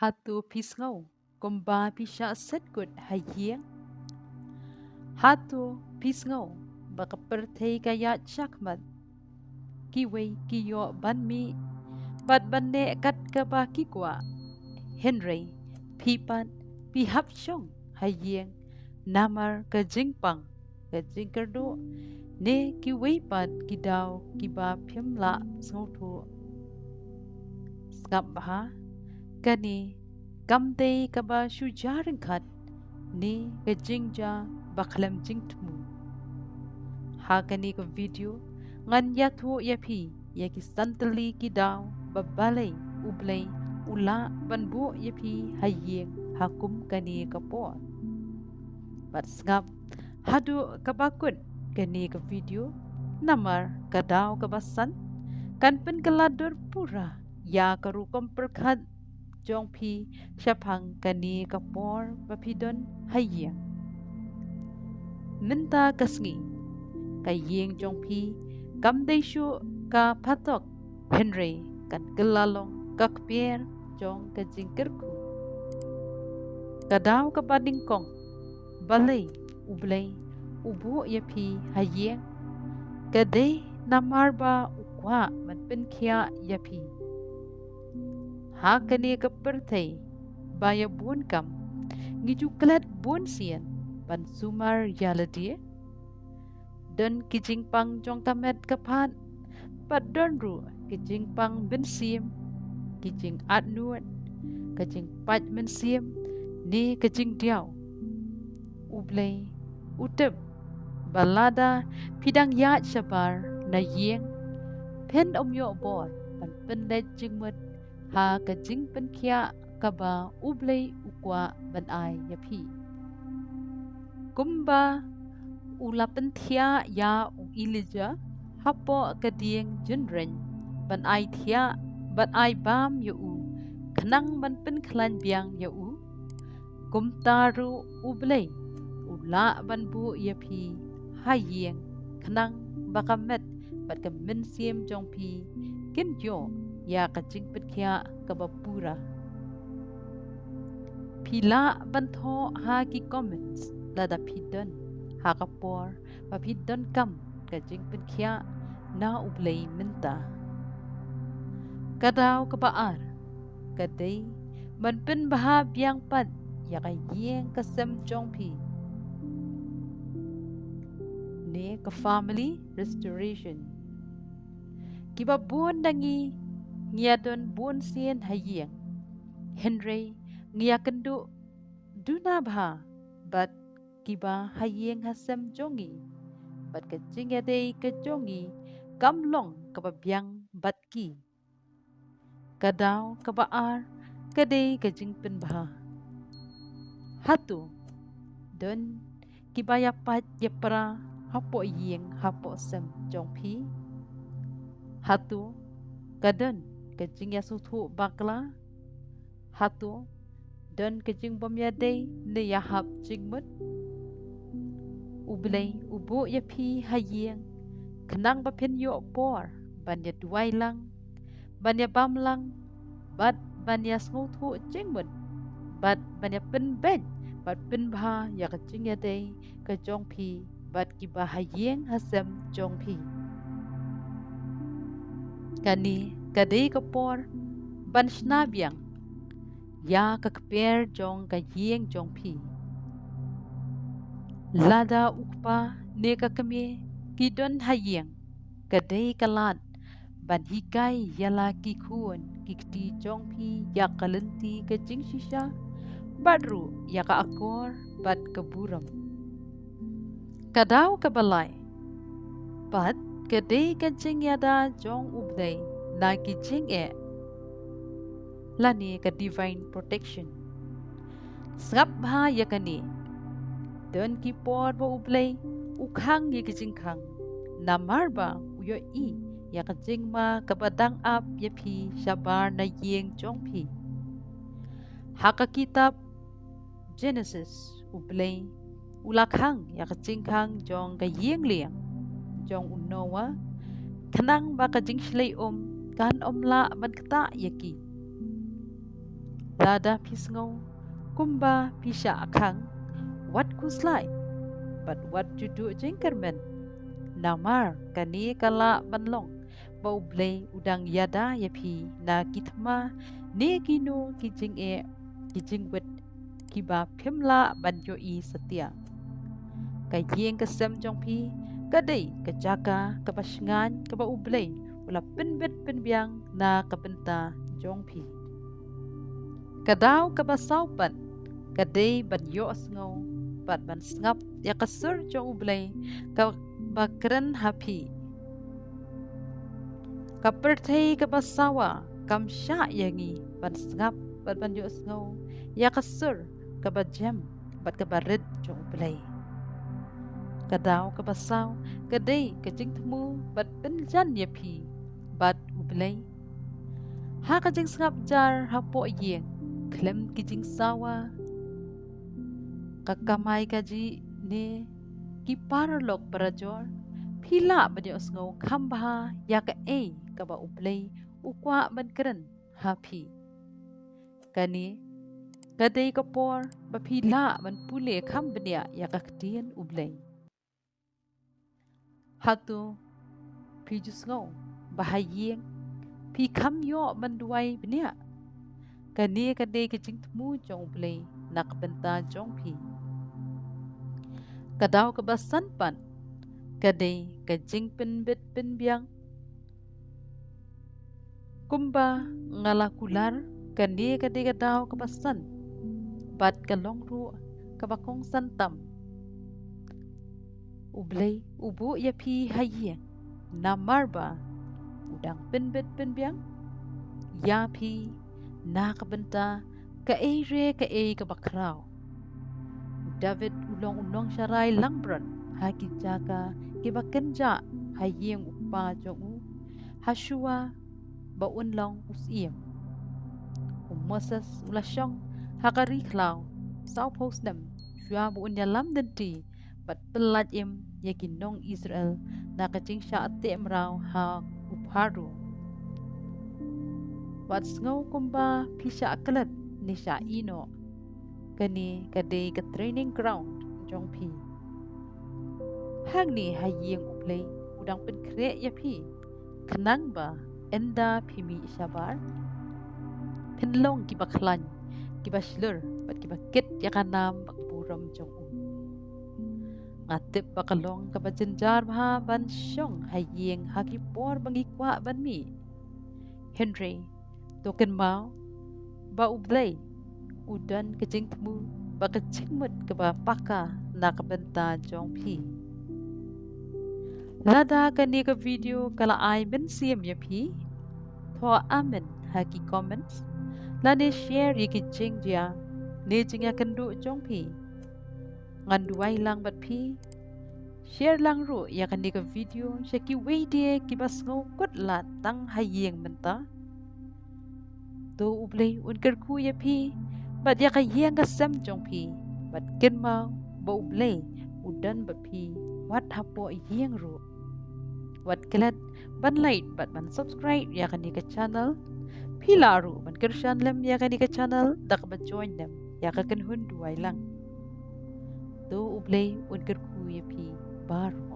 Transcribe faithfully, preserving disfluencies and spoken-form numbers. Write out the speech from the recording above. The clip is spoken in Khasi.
Hato phi sngew kumba phi shah set kut ha ïing? Hato phi sngew ba ka pyrthei ka ïaid shakhmat? Kiwei ki ïoh ban mih bad ban neh kat kaba ki kwah, hynrei phi pat phi hap shong ha ïing namar ka jingpang, ka jingkyrduh, ne kiwei pat ki daw kiba phim lah sngewthuh. Sngap bha, kane kam dei kaba shu jia ryngkat ne ka jingjia ba khlem jingthmu. Ha kane ka video ngan ïathuh ïa phi ïa ki san tylli ki daw ba balei U Blei u lah ban buh ïa phi ha ïing ha kum kane ka por. Bad sngap haduh kaba kut kane ka video, namar ka daw kaba san kan pynkylla dur pura ïa ka rukom pyrkhat jong phi shaphang kane ka por ba phi don ha ïing. Mynta ka sngi ka ïing jong phi kam dei shuh ka phatok, hynrei kan kylla long ka kper jong ka jingkyrkhu. Ka daw kaba nyngkong, balei U Blei u buh ïa phi ha ïing? Ka dei namar ba u kwah ban pynkhiah ïa phi. Ha kane ka pyrthei ba ïa bun kam ngi ju klet bun sien ban sumar ïa lade. Don ki jingpang jong ka met ka phad, bad don ruh ki jingpang mynsiem, ki jingatnud, ka jingpait mynsiem ne ka jingdiaw. U Blei u tip ba lada phi dang ïaid shabar na ïing, phin ym ïoh bor ban pynleit jingmut ha ka jingpynkhiah kaba U Blei u kwah ban ai ïa phi. Kumba u la pynthiah ïa u Elijah hapoh ka dieng jynreng ban ai thiah, ban ai bam ïa u, khnang ban pynkhlaiñ biang ïa u, kumta ruh U Blei u lah ban buh ïa phi ha ïing, khnang ba ka met bad ka mynsiem jong phi kin ïoh ïa ka jingpynkhiah kaba pura. Phi lah ban thoh ha ki comments lada phi don ha ka por ba phi donkam ka jingpynkhiah na U Blei mynta. Ka daw kaba ar ka dei ban pynbha biang pat ïa ka ïing ka sem jong phi, ne ka family restoration. Kiba bun na ngi ngi ïa don bun sien ha ïing, hynrei ngi ïa kynduh duna bha bad kiba ha ïing ha sem jong ngi, bad ka jingïadei ka jong ngi kam long kaba biang bad ki. Ka daw kaba ar ka dei ka jingpynbha. Hato don kiba ïa pait ïa pra hapoh ïing hapoh sem jong phi? Hato ka don ka jingïasngewthuh bakla? Hato don ka jingbym ïadei ne ïahap jingmut? U Blei u buh ïa phi ha ïing khnang ba phin ïoh por ban ïa duwai lang, ban ïa bam lang, bad ban ïa sngewthuh jingmut, bad ban ïa pynbeit bad pynbha ïa ka jingïadei ka jong phi bad kiba ha ïing ha sem jong phi. Kane ka dei ka por ban shna biang ïa ka kper jong ka ïing jong phi. Lada u kpa ne ka kmie ki don ha ïing, ka dei ka lad ban hikai ïa la ki khun ki kti jong phi ïa ka lynti ka jingshisha, bad ruh ïa ka akor bad ka burom. Ka daw kaba lai pat ka dei ka jingïada jong U Blei na ki jingeh lane ka divine protection. Sngap bha ïa kane. Don ki por ba U Blei u khang ïa ki jingkhang, namar ba u ïohi ïa ka jingma kaba dang ap ïa phi shabar na ïing jong phi. Ha ka kitab Genesis, U Blei u la khang ïa ka jingkhang jong ka ïing liang jong u Noah, khnang ba ka jingshlei um kan ym lah ban ktah ïa ki. Lada phi sngew kumba phi shah khang, wat khuslai bad wat ju duh jingkyrmen. Namar kane ka lah ban long ba U Blei u dang ïada ïa phi na ki thma ne kino ki jingeh, ki jingwit kiba phim lah ban ïohi satia. Ka ïing ka sem jong phi ka dei ka jaka kaba shngaiñ kaba U Blei u la pynbit pynbiang na ka bynta jong phi. Ka daw kaba saw pat ka dei ban ïohsngew bad ban sngap ïa ka sur jong U Blei kaba kren ha phi. Ka pyrthei kaba sawa kam shah ïa ngi ban sngap bad ban ïohsngew ïa ka sur kaba jem bad kaba rit jong U Blei. Ka daw kaba saw ka dei ka jingthmu bad pynjan ïa phi bad U Blei. Ha ka jingsngap jar hapoh ïing khlem ki jingsawa, ka kamai kajih ne ki paralok parajor, phi lah ban ïohsngew kham bha ïa kaei kaba U Blei u kwah ban kren ha phi. Kane ka dei ka por ba phi lah ban pule kham bniah ïa ka ktien U Blei. Hato phi ju sngew ba ha ïing phi kham ïoh ban duwai bniah? Kane ka dei ka jingthmu jong U Blei na ka bynta jong phi. Ka daw kaba san pat ka dei ka jingpynbit pynbiang. Kumba nga la kular, kane ka dei ka daw kaba san bad ka long ruh kaba kongsan tam. U Blei u buh ïa phi ha ïing namar ba u dang pynbit pynbiang ïa phi na ka bynta kaei re kaei kaba khraw. U David u long u nongsharai langbrot ha ki jaka kiba kynjah ha ïing u kpa jong u, ha shuwa ba un long u syiem. U Moses u la shong ha ka ri khlaw sawphew snem shuwa ba un ïalam lynti bad pyllait im ïa ki nong Israel na ka jingshah teh mraw ha u Pharaoh. Wat sngew kumba phi shah klet ne shah ïehnoh. Kane ka dei ka training ground jong phi. Hangne ha ïing U Blei u dang pynkhreh ïa phi. Khnang ba ynda phi mih shabar, phin long kiba khlaiñ, kiba shlur bad kiba kit ïa ka nam bad ka burom jong u. Nga tip ba ka long kaba jynjar bha ban shong ha ïing ha ki por ba ngi kwah ban mih. Hynrei to kynmaw ba U Blei u don ka jingthmu bad ka jingmut kaba paka na ka bynta jong phi. Lada kane ka video ka la ai mynsiem ïa phi, thoh amen ha ki comments lane share ïa ki jingjia ne jingïakynduh jong phi. Ngan duwai lang bad phi. Share lang ruh ïa kane ka video sha kiwei de kiba sngew kut lad tang ha ïing mynta. To U Blei un kyrkhu ïa phi bad ïa ka ïing ka sem jong phi, bad kynmaw ba U Blei u don bad phi wat hapoh ïing ruh. Wat klet ban like bad ban subscribe ïa kane ka channel. Phi lah ruh ban kyrshan lem ïa kane ka channel da kaba join lem ïa ka kynhun duwai lang. To U Blei un kyrkhu ïa phi baroh.